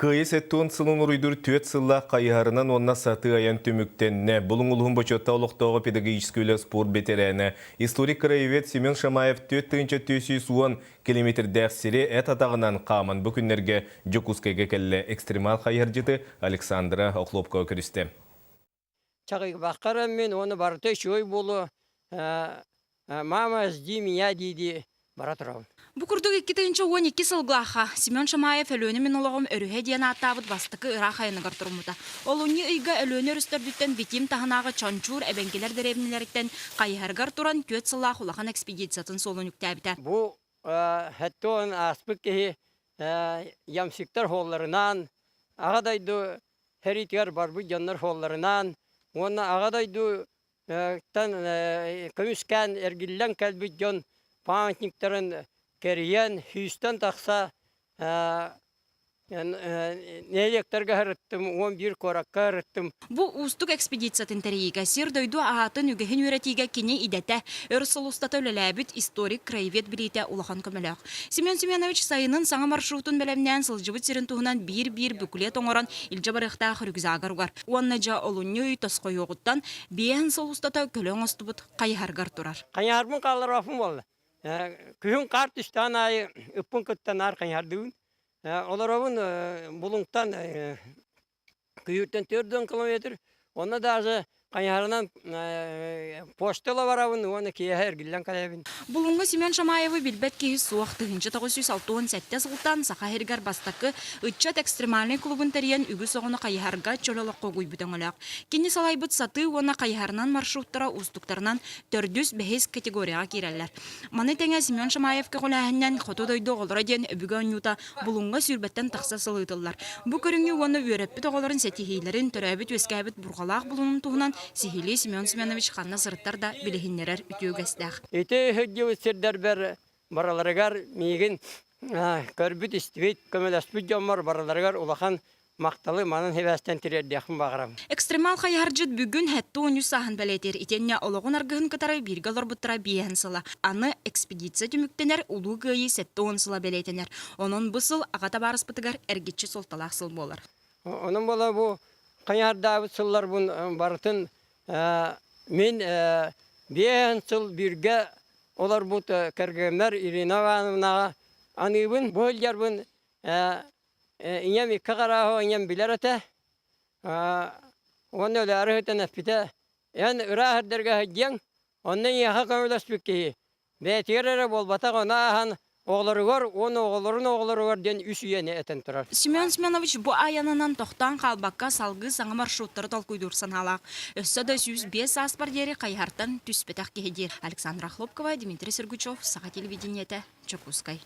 Кыайыы сэттэ сылын уруйдуур түөрт сыллаах хайыһарынан уонна сатыы айан түмүктэннэ. Булуҥ улууһун бочуоттаах олохтооҕо педагогическай үлэ спорт бэтэрээнэ, историк-краевед Семен Шамаев 4410 километрдээх сири эт атаҕынан хааман бу күннэргэ Дьокуускайга кэллэ. Экстремал хайыһардьыты Александра Охлопкова көрүстэ. Чаҕыйбакка эрэ мин уонна барыта үчүгэй буолуо, мама жди меня дии-дии бара турабын. Бу курдук 2012 сыллаахха Семен Шамаев Өлүөнэ мин олоҕум өрүһэ диэн ааттаабыт бастакы ыраах айаныгар туруммута. Олунньу ыйга Өлүөнэ өрүстэрдиттэн Витим таһынааҕы Чончуур эбэҥкилэр дэриэбинэлэриттэн хайыһарыгар туран түөрт сыллаах улахан экспедициятын суолун үктээбитэ. Бу сэттэ ааспыт киһи ямщиктар суолларынан Аҕа дойду сэриитигэр барбыт дьоннор суолларынан уонна Аҕа дойдуттан көмүскээн эргиллэн кэлбит дьон памятниктарын кэрийэн сүүстэн тахса нэһилиэктэргэ сырыттым, 11 куоракка сырыттым. Бу уустук экспедициятын тэрийиигэ сир-дойду аатын үгэһин үөрэтиигэ кини идэтэ, өр сыл устата үлэлээбит историк-краевед билиитэ улахан көмөлөөх. Семен Семенович сайынын саҥа маршрутун бэлэмнээн сылдьыбыт сирин туһунан биир-биир буклет оҥорон илдьэ барыахтаах рюкзагар угар. Уонна дьэ олунньу ый тосхойуоҕуттан биэһин сыл устата көлө оҥостубут хайыһаргар турар. Хайыһарбын хаалларбаппын буолла. Күһүн хаар түстэҕин аайы ыппын кытта наар хайыһардыыбын. Олоробун Булуҥтан Күйүүртэн 4 километр, онно даже хайыһарынан почта барабын уонна киэһэ эргиллэн кэлэбин. Булуҥҥа Семен Шамаевы билбэт киһи суох. 1967 сылтан Саха сиригэр бастакы ыччат экстремальнай клубун тэрийэн үгүс оҕону хайыһарга чөл олоххо угуйбут өҥөлөөх. Кини салайбыт сатыы уонна хайыһарынан маршруттара уустуктарынан төрдүс, бэһис категорияҕа киирэллэр. Маны тэҥэ Семен Шамаев көҕүлээһининэн Хоту дойду оҕолоро диэн өбүгэ оонньуута Булуҥҥа сүүрбэттэн тахса сыл ыытыллар. Бу көрүҥү уонна үөрэппит оҕолорун ситиһиилэрин, төрөөбүт-үөскээбит бурҕалаах булунун туһунан сиһилии Семен Семенович ханна сырыттар да билиһиннэрэр үтүө үгэстээх. Ити сылдьыбыт сирдэрбэр барыларыгар миигин көрбүт-истибит, көмөлөспүт дьоммор барыларыгар улахан Махталы манан сибээстэн тириэрдиэхпин баҕарабын. Экстремал хайыһардьыт бүгүн 73 сааһын бэлиэтиир итиэннэ олоҕун аргыһын кытары бииргэ олорбуттара биэһин сыла. Аны экспедиция түмүктэнэр Улуу Кыайыы 70 сыла бэлиэтэнэр. Онон бу сыл аҕа табаарыспытыгар эргиччи суолталаах сыл буолар. Онон буола бу хайыһардаабыт сылларбын барытын мин биэһин сыл бииргэ олорбут кэргэммэр Ирина Ивановнаҕа аныыбын. Бу сылдьарбын Ийэм икки харааһы ийэм билэр этэ. Уонна өлөөрү сытан эппитэ, эн ыраах сирдэргэ сылдьыаҥ, онно эйиэхэ көмөлөспүт киһи бэйэтигэр эрэ буолбатах, ону ааһан оҕолоругар уонна оҕолорун оҕолоругар диэн үс үйэни этэн турар. Семен Семенович бу айанынан тохтоон хаалбакка салгыы саҥа маршруттары толкуйдуур санаалаах. Өссө да 105 сааспар диэри хайыһартан түспэтэх киһи диир. Александра Хлопкова, Дмитрий Сергучев, Саха телевидениетэ, Дьокуускай.